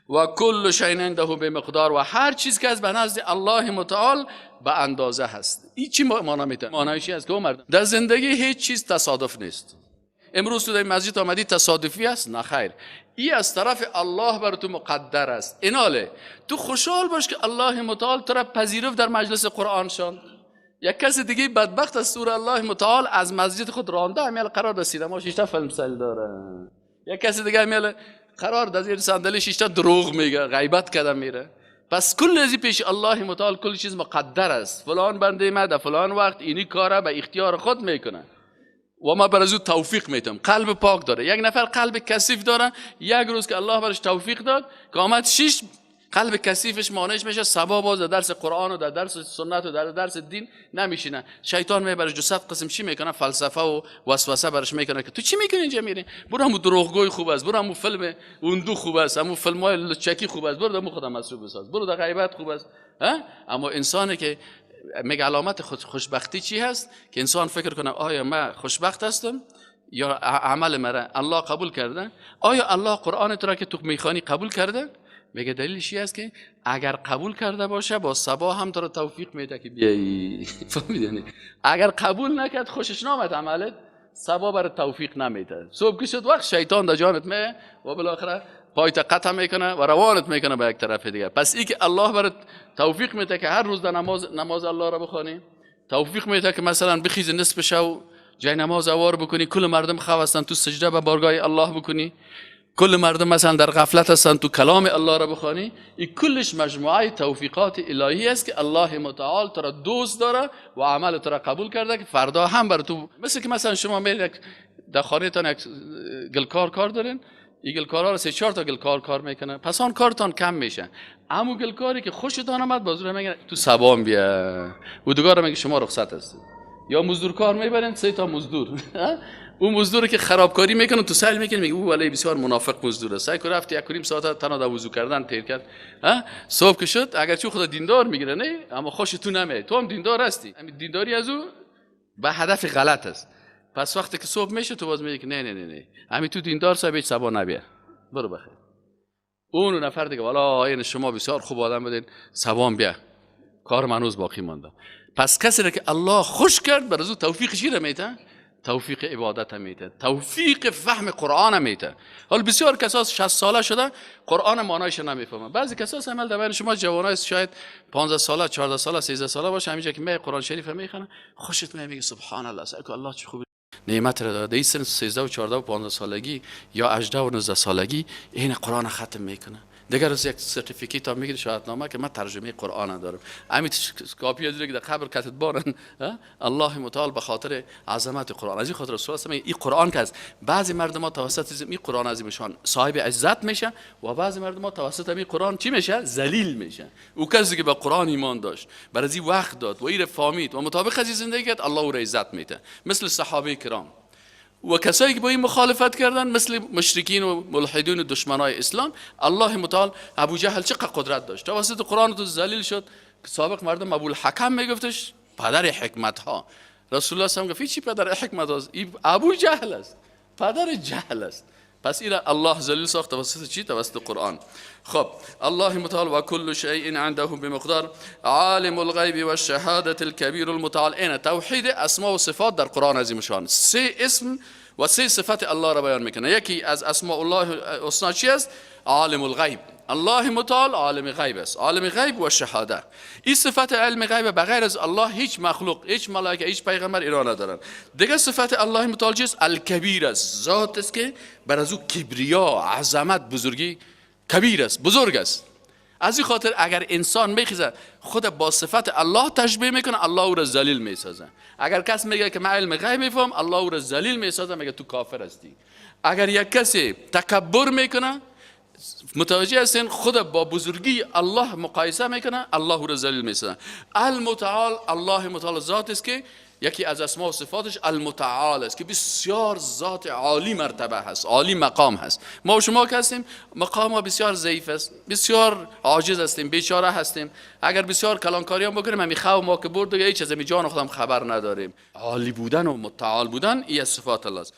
و کل شیء عنده بمقدار، و هر چیز که از به نزد الله متعال به اندازه هست. این چی معنا میده؟ معنایش است که مردم در زندگی هیچ چیز تصادف نیست. امروز تو در مسجد آمدی تصادفی است؟ نه خیر، ای از طرف الله بر تو مقدر است. ایناله تو خوشحال باش که الله متعال تو را پذیرفت در مجلس قرآن شان. یک کس دیگه بدبخت از سور الله متعال از مسجد خود رانده، همیل قرار در سینما شش تا فیلم سل داره. یک کس دیگه همیل قرار در زیر صندلی شش تا دروغ میگه، غیبت کرده میره. پس کل ازی پیش الله متعال کل چیز مقدر است. فلان بنده ما در فلان وقت اینی کاره به اختیار خود میکنه و ما بر از او توفیق میتم. قلب پاک داره. یک نفر قلب کثیف داره، یک روز که الله برش توفیق داد که آمد شش قلب کثیفش مانعش میشه صبا باز در درس قرآن و در درس سنت و در درس دین نمیشینه. شیطان میبره 200 قسم چی میکنه، فلسفه و وسوسه برش میکنه که تو چی میکنی اینجا میری، برو همون دروغگوی خوب است، برو همون فیلم اندو خوب است، همون فیلم های لچکی خوب است، برو دمو خودم مصروف بساز، برو در غیبت خوب است. اما انسانی که میگه علامت خوشبختی چی هست؟ که انسان فکر کنه آیا من خوشبخت هستم یا عمل مرا الله قبول کرده؟ آیا الله قرآن تو را که تو میخوانی قبول کرده؟ میگه دلیلش چی است که اگر قبول کرده باشه با صبا هم تو را توفیق میده که بیایی. فهمیدی؟ اگر قبول نکرد، خوشش نامد عملت، صبا بر توفیق نمیده. صبح که شد وقت شیطان در جانت می و بالاخره پایت قطع میکنه و روانت میکنه به یک طرف دیگه. پس ای که الله برات توفیق میده که هر روز در نماز الله را بخوانی، توفیق میده که مثلا بخیز نصف شو جای نماز اوار بکنی، کل مردم خو هستن تو سجده به بارگاه الله بکنی، کل مردم مثلا در غفلت هستن تو کلام الله را بخوانی. این کلش مجموعه توفیقات الهی است که الله متعال تو را دوست داره و عمل تو را قبول کرده که فردا هم بر تو، مثل که مثلا شما میرید در خانه‌تان یک گلکار کار دارین، این گلکارا رو 3-4 تا گلکار کار میکنه، پس آن کارتان کم میشه. اما گلکاری که خوشتان آمد باز رو میگن تو صبام بیا و دوگار میگه شما رخصت هستید. یا مزدورکار میبرن 3 تا مزدور، اون مزدوری که خرابکاری میکنه تو سیل میکنه، میگه او ولی بسیار منافق مزدور است، سعی رفت 1.5 ساعت تنها در وضو کردن تیر کرد. صبح که شد اگرچه خدا دیندار میگیره نه، اما خوش تو نمیاد، تو هم دیندار هستی، همین دینداری از او به هدف غلط است. پس وقتی که صبح میشه تو باز میگی که نه نه نه نه، همین تو دیندار صاحب هیچ صبا نبیا، برو بخیر. اون نفر دیگه والا این شما بسیار خوب آدم بودین، صبام بیا، کار من هنوز باقی مانده. پس کسی را که الله خوش کرد بر از او توفیق چی را میده؟ توفیق عبادت میده، توفیق فهم قرآن میده. حال بسیار کساس 60 ساله شده قرآن معنایش نمیفهمن. بعضی کساس عمل در بین شما جوانای شاید 15 ساله، 14 ساله، 13 ساله باشه، همینجا که می قرآن شریف میخونه خوشت میاد، میگه سبحان الله، سعی الله چه خوب نعمت را داده. این سن 13 و 14 و 15 سالگی یا 18 و 19 سالگی این قرآن ختم میکنه. دیگر از یک certificate هم میگیره، شهادتنامه که من ترجمه قرآن دارم. همین کاپی از که در قبر کتت بارن. الله متعال به خاطر عظمت قرآن، از این خاطر رسول الله این قرآن که از بعضی مردم ها توسط این قرآن عظیمشان صاحب عزت میشه و بعضی مردم ها توسط این قرآن چی میشه؟ ذلیل میشه. او کسی که به قرآن ایمان داشت، بر از این وقت داد و این فهمید و مطابق از زندگی کرد، الله او را عزت میده. مثل صحابه کرام و کسایی که با این مخالفت کردن مثل مشرکین و ملحدین و دشمنای اسلام، الله متعال ابو جهل چقدر قدرت داشت، توسط قرآن تو ذلیل شد. سابق مردم ابو الحکم میگفتش، پدر حکمت ها. رسول الله صلی الله علیه و گفت چی پدر حکمت هاست؟ این ابو جهل است، پدر جهل است. پس این الله ذلیل ساخت توسط چی؟ توسط قرآن. خب الله متعال و کل شیء عنده بمقدار، عالم الغیب و الشهادة الکبیر المتعال. این توحید اسماء و صفات در قرآن عظیم شان 3 اسم و 3 صفت الله را بیان میکنه. یکی از اسماء الله الحسنا چی است؟ عالم الغیب. الله متعال عالم غیب است، عالم غیب و شهاده. این صفت علم غیب بغیر از الله هیچ مخلوق، هیچ ملائکه، هیچ پیغمبر ایران ندارن. دیگه صفت الله متعال چیست؟ الکبیر است، ذات است که بر از او کبریا، عظمت، بزرگی کبیر است، بزرگ است. از این خاطر اگر انسان میخیزه خود با صفت الله تشبیه میکنه، الله او را ذلیل میسازه. اگر کس میگه که من علم غیب میفهم، الله او را ذلیل میسازه، میگه تو کافر هستی. اگر یک کسی تکبر میکنه، متوجه هستین، خود با بزرگی الله مقایسه میکنه، الله او را ذلیل میسازه. المتعال، الله متعال ذات است که یکی از اسماء و صفاتش المتعال است که بسیار ذات عالی مرتبه هست، عالی مقام هست. ما و شما که هستیم مقام ما بسیار ضعیف است، بسیار عاجز هستیم، بیچاره هستیم. اگر بسیار کلانکاری هم بکنیم، همین خو ما که برد دیگه هیچ از جان خودم خبر نداریم. عالی بودن و متعال بودن این صفات الله است.